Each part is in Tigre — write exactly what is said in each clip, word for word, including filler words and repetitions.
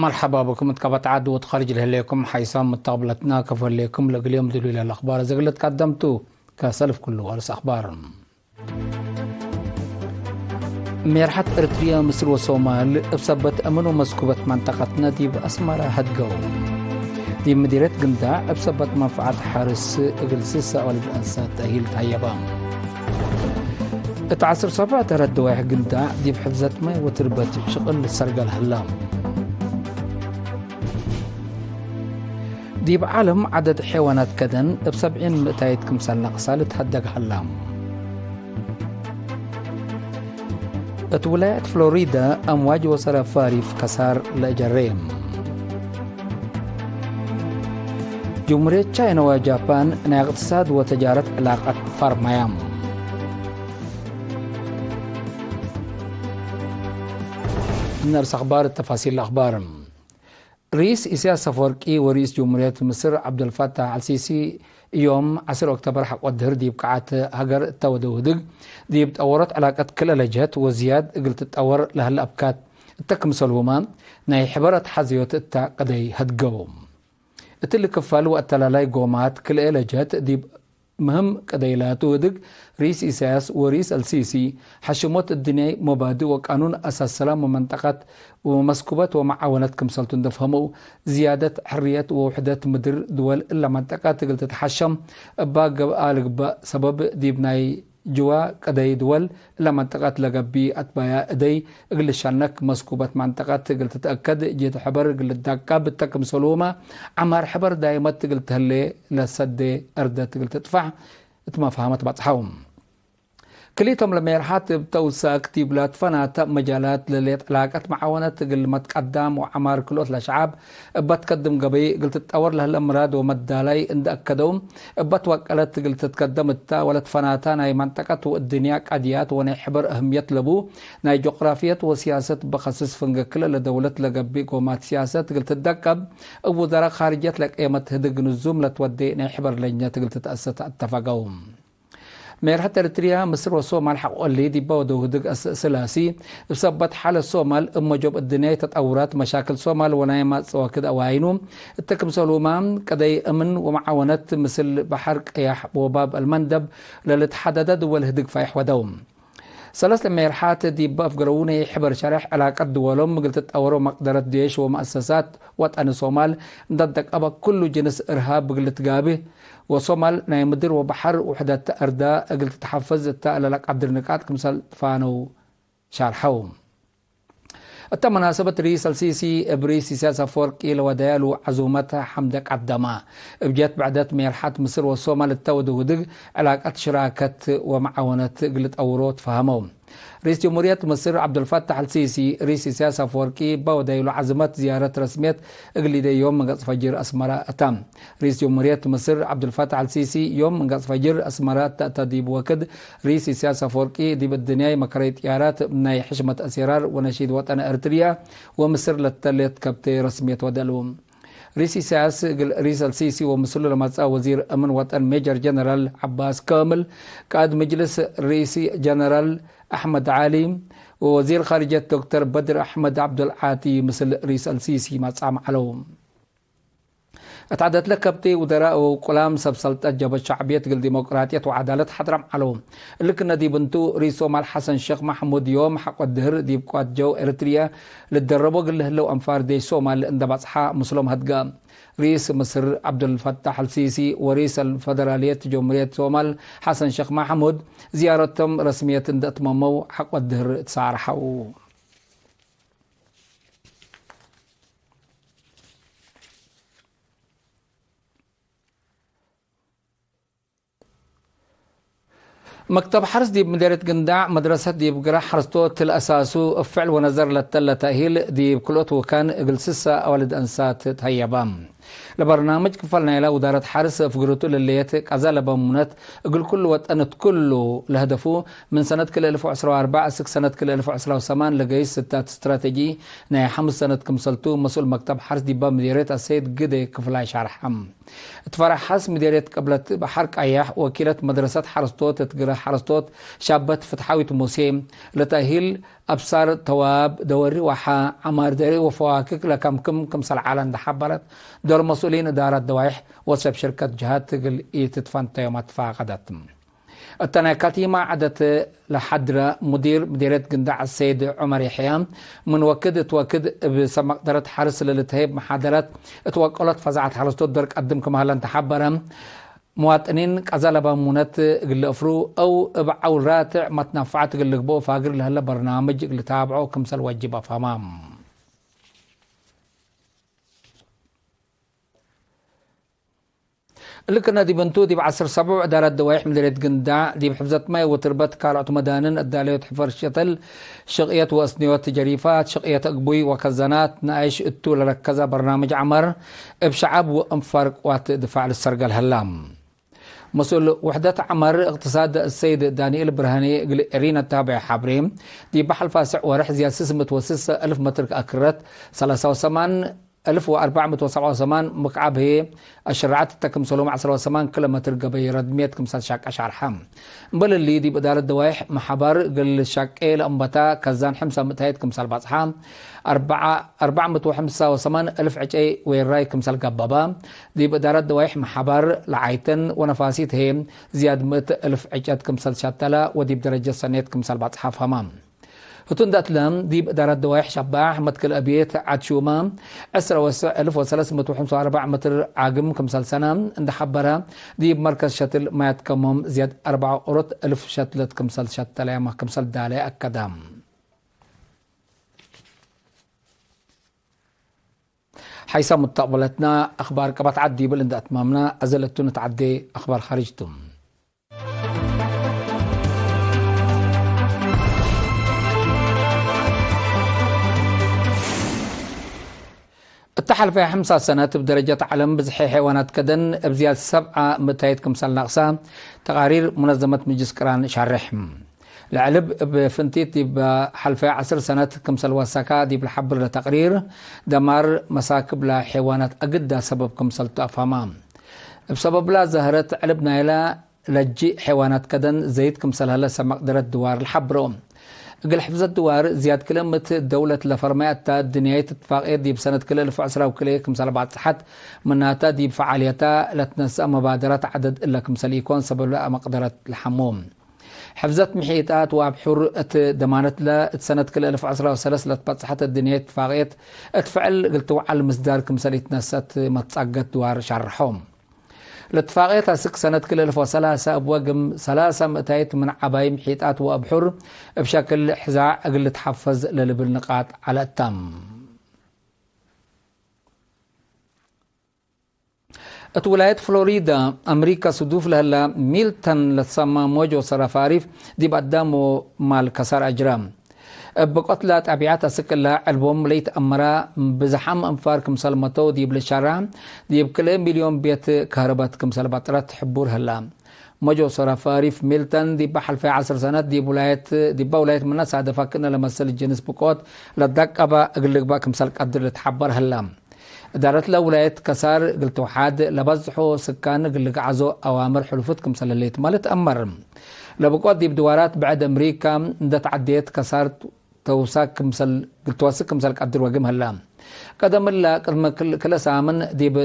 መርሐባ ብኩም እት ከበ ተዓድ ወትካርጅ ለህሌኩም ሓይሳም ምተቅብለትና ከፈሌኩም ለእግል ዮም ድሉይ ለህለ አኽባር እዘግለት ቀደምቱ። ከሰልፍ ኩሉ አርስ አኽባር። ሜርሐት ኤርትርየ ምስል ወሶማል እብ ሰበት እምን ወመስኩበት መንጠቀትነ ዲብ አስመረ ሀድገው። ዲብ ምዲርየት ግንዳዕ እብ ሰበት መንፈዐት ሐርስ እግል ስሰ አዋልድ አንሳት ተእሂል ተሀየበ። እት ዐስር ሰብዕ ተረት ደዋይሕ ግንዳዕ ዲብ ሕፍዘት ማይ ወትርበት ሽቅል ልትሰርገል ሀላ። ዲብ ዓለም ዐደድ ሐይዋናት ከደን እብ ሰብዒን ምእታይት ክምሰል ነቅሳ ልትሀደግ ሀላ። እት ውላየት ፍሎሪዳ አምዋጅ ወሰራፋሪፍ ከሳር ለአጀሬ። ጅምሁርየት ቻይና ወጃፓን ናይ እቅትሳድ ወተጃረት ዕላቀት ፋርማያ። እነ ርእስ አኽባር ተፋሲል አኽባር። ርኢስ ኢሳያስ አፈወርቂ ወርኢስ ጅምሁርየት ምስር ዐብደልፋታሕ አልሲሲ ዮም ዐስር ኦክቶበር ሐቆ ድህር ዲብ ቀዓት ሀገር እተ ወደው ህድግ ዲብ ጠወሮት ዕላቀት ክልኤ ለጀህት ወዝያድ እግል ትጠወር ለሀለ አብካት እተ ክምሰልሁመ ናይ ሕበር አትሓዘዮት እተ ቅደይ ሀድገው። እትሊ ክፋል ወአተላላይ ጎማት ክልኤ ለጀህት ዲብ ምህም ቅደይ ላቱ ህድግ ርኢስ ኢሳያስ ወርኢስ አልሲሲ ሐሽሞት እድንያይ መባድእ ወቃኑን አሳስ ሰላም ወመንጠቀት ወመስኩበት ወመዓወነት ክምሰልቱ እንደ ፈህመው፣ ዝያደት ሕርየት ወውሕደት ምድር ድወል እለ መንጠቀት እግል ትትሐሸም እባ ገብአ ልግበእ ሰበብ ዲብ ናይ ጅዋ ቅደይ ድወል እለ መንጠቀት ለገብእ አትባያ እደይ እግል ልሸነክ፣ መስኩበት መንጠቀት እግል ትትአከድ፣ ጅህት ሕበር እግል ልዳቀብ እተ ክምሰልሁመ፣ ዐማር ሕበር ዳይመት እግል ተህሌ ለሰዴ አርደት እግል ትጥፋሕ እት መፍሀመት በጽሐው። ክልኢቶም ለሜርሐት እብ ተውሳክ ዲብ ለትፈናተ መጃላት ለሌት ዕላቀት መዓወነት እግል መትቀዳም ወዐማር ክልኦት ለሸዐብ እበ ትከድም ገበይ እግል ትጠወር ለህለ ምራድ ወመዳላይ እንደ አከደው፣ እበ ትወቀለት እግል ትትከደም እተ ወለትፈናተ ናይ መንጠቀት ወእድንያ ቀድያት ወናይ ሕበር አህምየት ለቡ ናይ ጆግራፍየት ወሲያሰት በከስስ ፍንጌ ክልኤ ለደውለት ለገብእ ጎማት ሲያሰት እግል ትደቀብ፣ እብ ውዘራ ካርጅየት ለቄመት ህድግ ንዙም ለትወዴ ናይ ሕበር ለጅነት እግል ትትአሰት አተፈገው። ሜርሐት ኤርትርያ፣ ምስር ወሶማል ሐቆ እሊ ዲበ ወደው ህድግ አስ-፣ ስላሲ፣ እብ ሰበት ሓለት ሶማል፣ እብ መጆብ እድንያይ ተጠውራት፣ መሻክል ሶማል ወናይ ማጽእ ወክድ አዋይኑ፣ እተ ክምሰልሁመ፣ ቅደይ እምን ወመዓወነት ምስል በሐር ቀያሕ ወባብ አልመንደብ ለልትሐደደ ድወል ህድግ ፋይሕ ወደው። ሰለስ ሜርሓት ዲብ አፍገረው ናይ ሕበር ሸሬሕ ዕላቀት ድወሎም እግል ትጠወሮ መቅደረት ዴሽ ወመአሰሳት ወጠን ሶማል እንደ ደቀበ ክሉ ጅንስ እርሃብ እግል ልትጋብህ ወሶማል ናይ ምድር ወበሐር ውሕደት አርዳ እግል ትትሐፈዝ እተ ለለቀድር ንቃጥ ክምሰል ትፋነው ሻርሐው። እተ መናሰበት ርኢስ አልሲሲ እብ ርኢስ ኢሳያስ አፈወርቂ ለወደያሉ ዐዙመት ሐምደ ቀደመ። እብ ጀት ብዕደት ሜርሓት ምስር ወሶማል እተ ወድውድግ ዕላቀት ሽራከት ወመዓወነት እግል ጠውሮ ትፈሀመው። ርኢስ ጀምሁርየት ምስር ዐብዱልፈታሕ አልሲሲ፣ ርኢስ ኢሳያስ አፈወርቂ እበ ወደይሉ ዐዝመት ዝያረት ረስምየት እግል ኢደዮም ምን ገጽ ፈጅር አስመረ እተ። ርኢስ ጀምሁርየት ምስር ዐብዱልፈታሕ አልሲሲ ዮም ምን ገጽ ፈጅር አስመረ እተ፣ እተ ዲብ ወክድ ርኢስ ኢሳያስ አፈወርቂ ዲብ እድንያይ መከረይ ጥያራት ናይ ሕሽመት አሴራር ወነሺድ ወጠን ኤርትርያ ወምስር ለተሌት ከብቴ ረስምየት ወደሉ። ርኢስ ኢሳያስ እግል ርኢስ አልሲሲ ወምስሉ ለመጽአ ወዚር አምን ወጠን ሜጀር ጀነራል ዐባስ ካምል፣ ቃእድ ምጅልስ ርኢስ ጀነራል አሕመድ ዓሊ ወወዚር ካርጀት ዶክተር በድር አሕመድ ዐብዱልዓቲ ምስል ርኢስ አልሲሲ መጽአም ዐለው። እት ዐደት ለከብቲ ውደራእ ወቁላም ሰብ ሰልጠት ጀብሀት ሸዕብየት እግል ዲሞቅራጥየት ወዐዳለት ሐድረም ዐለው። እሊ ክነ ዲብ እንቱ፣ ርኢስ ሶማል ሐሰን ሼክ መሕሙድ ዮም ሐቆ ድህር ዲብ ቋት ጀው ኤርትርየ ልደረቦ እግል ለህለው አንፋር ዴሽ ሶማል እንደ በጽሐ ምስሎም ሀድገ። ርኢስ ምስር ዐብዱልፈታሕ አልሲሲ ወርኢስ አልፈደራልየት ጀምሁርየት ሶማል ሐሰን ሼክ መሕሙድ ዝያረቶም ረስምየት እንደ አትመመው ሐቆ ድህር ትሳርሐው። መክተብ ሐርስ ዲብ ምዴርየት ግንዳዕ መድረሰት ዲብ ግረ ሐርስቶት ለአሳሱ እብ ፍዕል ወነዘር ለተለ ተእሂል ዲብ ክልኦት ውካን እግል ስሰ አዋልድ አንሳት ተሀየበ። ለበርናምጅ ክፈል ናይለ ውዳረት ሐርስ ፍግረቱ ለለየት ቀዛ ለበሙነት እግል ኩሉ ወጠን እት ኩሉ ለህደፉ ምን ሰነት ክልኤ አልፍ ወዐስራ ወአርበዕ እስክ ሰነት ክልኤ አልፍ ወዐስራ ወሰማን ለገይስ ስታት ስትራቴጂ ናይ ሐምስ ሰነት ክምሰልቱ መስኡል መክተብ ሐርስ ዲባ ምዴርየት አሰይድ ግደ ክፍላይ ሻርሐ። እት ፈራሐስ ምዴርየት ቀብለት በሐር ቀያሕ ወኪለት መድረሰት ሐረስቶት እት ግረ ሐረስቶት ሻበት ፍትሓዊት ሙሴ ለተእሂል አብሳር ተዋብ፣ ደወሪ ወሓ፣ ዐማር ደሪ ወፈዋክክ ለከምክም ክምሰል ዐለ እንዴ ሐበረት፣ ዶል መስኡሊን እዳረት ደዋይሕ ወሰብ ሽርከት ጀሃት እግል ኢትትፈንተዮም አትፋቀደት። እተ ናይ ካቲማ ዐደት ለሐድረ ሙዲር ምዲርየት ግንዳዕ ሰይድ ዑመር የሕያ፣ ምን ወክድ እት ወክድ እብ ሰብ መቅደረት ሐርስ ለልትሀይብ መሓደረት እት ወቀሎት ፈዛዐት ሐረስቶት ዶር ቀድም ክም ሀለ እንተ ሐበረ፣ መዋጥኒን ቀዘ ለበ ሙነት እግል ልእፍሩ አው እብ ዐውል ራትዕ መትናፈዐት እግል ልግብኦ ፋግር ለህለ በርናምጅ እግል ልታብዖ ክምሰል ወጅብ አፍሀማ። እሊ ክነ ዲብ እንቱ፣ ዲብ ዐስር ሰቡዕ እዳረት ደዋይሕ ምድርየት ግንዳዕ፣ ዲብ ሕፍዘት ማይ ወትርበት ካልኦት መዳንን እዳለዮት ሕፈር ሸተል፣ ሽቅየት ወአስንዮት ጀሪፋት፣ ሽቅየት እግቡይ ወከዘናት፣ ነኣይሽ እቱ ለረከዘ በርናምጅ ዐመር፣ እብ ሸዐብ ወእንፋር ቅዋት ድፋዕ ልሰርገል ሀላ። መስኡል ውሕደት ዐመር እቅትሳድ ሰይድ ዳንኤል ብርሃኔ እግል ኤሪና ታብዕ ሐብሬ፣ ዲብ ሐልፋ ስዕ ወርሕ ዝያድ ስስ ምእት ወስስ እልፍ መትር ከአክረት፣ ሰላሳ ወሰማን እልፍ ወአርበዕ ምእት ወሰብዓ ወሰማን ምክዓብ ህዬ፣ አሽረዐት እተ ክምሰሎም ዐስራ ወሰማን ኪሎ ሜትር ገበይ ረድምየት ክምሰል ሻቀ ሻርሐ። እምበል እሊ፣ ዲብ እዳረት ደዋይሕ መሓባር እግል ሻቄ ለአንበታ ከዛን ሕምሳ ምእታይት ክምሰል ባጽሓ፣ አርበዓ፣ አርበዕ ምእት ወሐምሳ ወሰማን እልፍ ዕጨይ ወይራይ ክምሰል ገበባ፣ ዲብ እዳረት ደዋይሕ መሓባር ለዓይተን ወነፋሲት ህዬ ዝያድ ምእት እልፍ ዕጨት ክምሰል ሸተለ ወዲብ ደረጀት ሰኔት ክምሰል ባጽሓ አፍሀማ። ህቱ እንደ እትለ፣ ዲብ እዳረት ደዋይሕ ሸባሕ መትክል አብየት ዐድ ሹመ፣ ዕስረ ወስዕ እልፍ ወሰለስ ምእት ወሐምሳ ወአርበዕ ምትር ዓግም ክምሰል ሰነ እንደ ሐበረ፣ ዲብ መርከዝ ሸትል ማያት ከሞም ዝያድ አርበዓ ኦሮት እልፍ ሸትለት ክምሰል ሸተለያመ ክምሰል ዳለ አከደ። ሐይሰ ሙተቅበለትና አክባር ቀበት ዐድ ዲብል እንደ አትማምና፣ አዘ ለቱ ንትዐዴ አክባር ካርጅ ቱ። እተ ሐልፈየ ሐምሳ ሰነት፣ እብ ደረጀት ዐለም ብዝሒ ሐይዋናት ከደን እብ ዝያድ ሰብዓ ምእታይት ክምሰል ነቅሰ፣ ተቃሪር ሙነዘመት ምጅልስ ቅራን ሻርሕ። ለዐልብ እብ ፍንቲት ዲብ ሐልፈየ ዐስር ሰነት ክምሰል ወሰካ ዲብ ለሐብር ለተቅሪር፣ ደማር መሳክብ ለሐይዋናት አግዳ ሰበብ ክምሰል ቱ አፍሀማ። እብ ሰበብላ ዘህረት ዐልብ ናይላ ለጅእ ሐይዋናት ከደን ዘይድ ክምሰል ሀለ ሰብ መቅደረት ድዋር ለሐብሮ። እግል ሕፍዘት ድዋር ዝያድ ክለ ምት ደውለት ለፈርመ እተ ድንያይት እትፋቅየት ዲብ ሰነት ክለ እልፍ ወዕስራ ወክልኤ ክምሰል ባጽሐት፣ ምናተ ዲብ ፈዓልየታ ለትነሰአ መባደራት ዐደድ እለ ክምሰል ኢኮን ሰበብ ለመቅደረት ለሐሙ። ሕፍዘት ምሒጣት ወአብሑር እት ደማነትለ፣ እት ሰነት ክለ እልፍ ወዕስራ ወሰለስ ለትበጽሐት እድንያይት እትፋቅየት እት ፍዕል እግል ትውዓል ምስዳር ክምሰል ኢትነሰአት መትጻገት ድዋር ሻርሖ። ለትፋቅየት አስክ ሰነት ክል እልፍ ወሰላሰ እብ ወግም ሰላሰ ምእታይት ምን ዐባይ ምሒጣት ወአብሑር እብ ሸክል ሕዛዕ እግል ልትሐፈዝ ለልብል ንቃጥ ዐለ እታም። እት ውላየት ፍሎሪዳ፣ አምሪካ፣ ስዱፍ ለህላ ሚልተን ለትሰማ ሞጆ ሰራፋሪፍ ዲብ አዳም ወማል ከሳር አጅራ። እብ ብቆት ለጠቢዐት አስክ እለ ዕልቦም ለኢተአመራ ብዝሓም አንፋር ክምሰል መተው ዲብ ልሻራ፣ ዲብ ክልኤ ሚልዮን ቤት ከህርበት ክምሰል በጥረት ሕቡር ህላ። መጆ ሰራፋሪፍ ሚልተን ዲበ ሐልፈየ ዐስር ሰነት ዲብ ውላየት፣ ዲበ ውላየት ምነ ሳደፋ ክእነ ለመስል ጅንስ ብቆት ለደቀበ እግል ልግበእ ክምሰል ቀድር ልትሐበር ህላ። እዳረትለ ውላየት ከሳር እግል ትውሓድ፣ ለበዝሖ ስካን እግል ልግዓዞ አዋምር ሕሉፉት ክምሰል ህሌት ማል ትአመር። ለብቆት ዲብ ድዋራት ብዕድ አምሪካ እንደ ተዐዴት ከሳር ተውሳክ ክምሰል፣ እግል ትወስክ ክምሰል ቀድር ወግም ህላ። ቀደም እለ ቅድመ ክል-፣ ክለ ሳምን ዲብ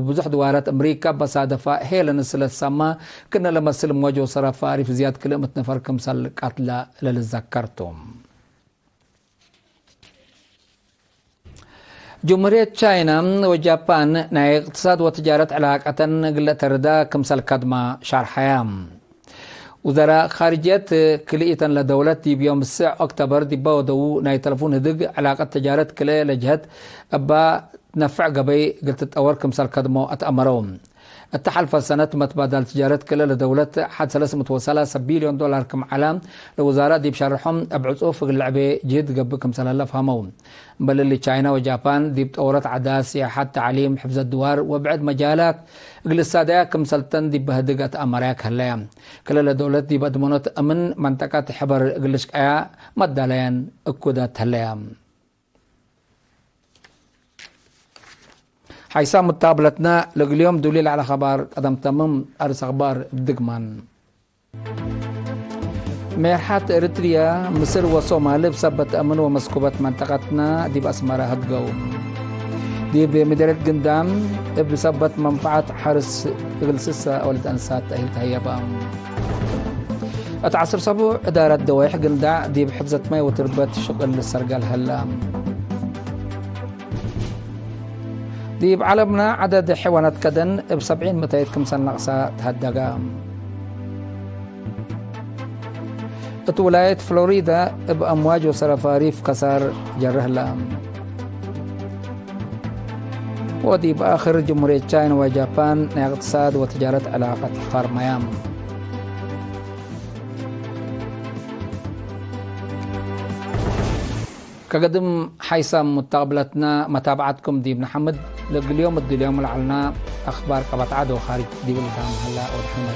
ብዙሕ ድዋራት አምሪካ በሳደፋ ሄለንስ ለትሰማ ክእነ ለመስል ሞጆ ሰራፋሪፍ ዝያድ ክልኤ ምእት ነፈር ክምሰል ቀትለ ለልዘከር ቱ። ጅምሁርየት ቻይና ወጃፓን ናይ እቅትሳድ ወትጃረት ዕላቀተን እግል ለተርዳ ክምሰል ከድማ ሻርሐያ። ውዘራእ ካርጅየት ክልኢተን ለደውለት ዲብ ዮም ስዕ ኦክተበር ዲበ ወደዉ ናይ ተለፉን ህድግ ዕላቀት ትጃረት ክልኤ ለጀሀት እባ ትነፈዕ ገበይ እግል ትጠወር ክምሰል ከድሞ አትአመረው። እተ ሐልፈ ሰነት መትባዳል ትጃረት ክልኤ ለደውለት ሐድ ሰለስ ምእት ወሰላሰ ቢልዮን ዶላር ክም ዐለ፣ ለውዛራእ ዲብ ሸርሖም እብ ዕጹፍ እግል ለዐቤ ጅህድ ገብእ ክምሰል ህለ ፈሀመው። እምበል እሊ፣ ቻይና ወጃፓን ዲብ ጠውረት ዐዳት፣ ሲያሐት፣ ተዕሊም፣ ሕፍዘት ድዋር ወብዕድ መጃላት እግል ልሳደያ ክምሰልተን ዲብ በህድግ አትአመረያ ከህለያ። ክልኤ ለደውለት ዲብ አድመኖት እምን መንጠቀት ሕበር እግል ልሽቀያ መዳለያን እኩዳት ህለያ። ሐይሳም ሙታብለትና ለእግል ዮም ዱሊ ለዐለ አኽባር ቀደም ተምም። አርስ አኽባር እብ ድግማን። ሜርሐት ኤሪትርያ፣ ምስር ወሶማል እብ ሰበት አምን ወመስኩበት መንጠቀትነ ዲብ አስመረ ህድገው። ዲብ ምድርየት ግንዳም እብ ሰበት መንፈዐት ሐርስ እግል ስሰ አወልድ አንሳት ተአሂል ተሀየበ። እት ዐስር ሰቡዕ እዳረት ደዋይሕ ግንዳዕ ዲብ ሕፍዘት ማይ ወትርበት ሽቅል ልሰርገል ሀለ። ዲብ ዐለምነ ዐደድ ሐይዋናት ከደን እብ ሰብዒን መታይት ክምሰል ነቅሰ ተሀደገ። እት ውላየት ፍሎሪዳ እብ አምዋጅ ወሰረፋሪፍ ከሳር ጀርህ ለ። ወዲብ አክር ጅምሁርየት ቻይና ወጃፓን ናይ እቅትሳድ ወትጃረት ዕላቀት ፋርመያ። ከገድም ሓይሳም ሙተቅብለትነ መታብዐትኩም ዲብ ነሐምድ። ለእግል ዮም እድልዮም ለዐልና አክባር ቀበት ዐድ ወካርጅ ዲብ ልዳም ሀላ ወደሐነ።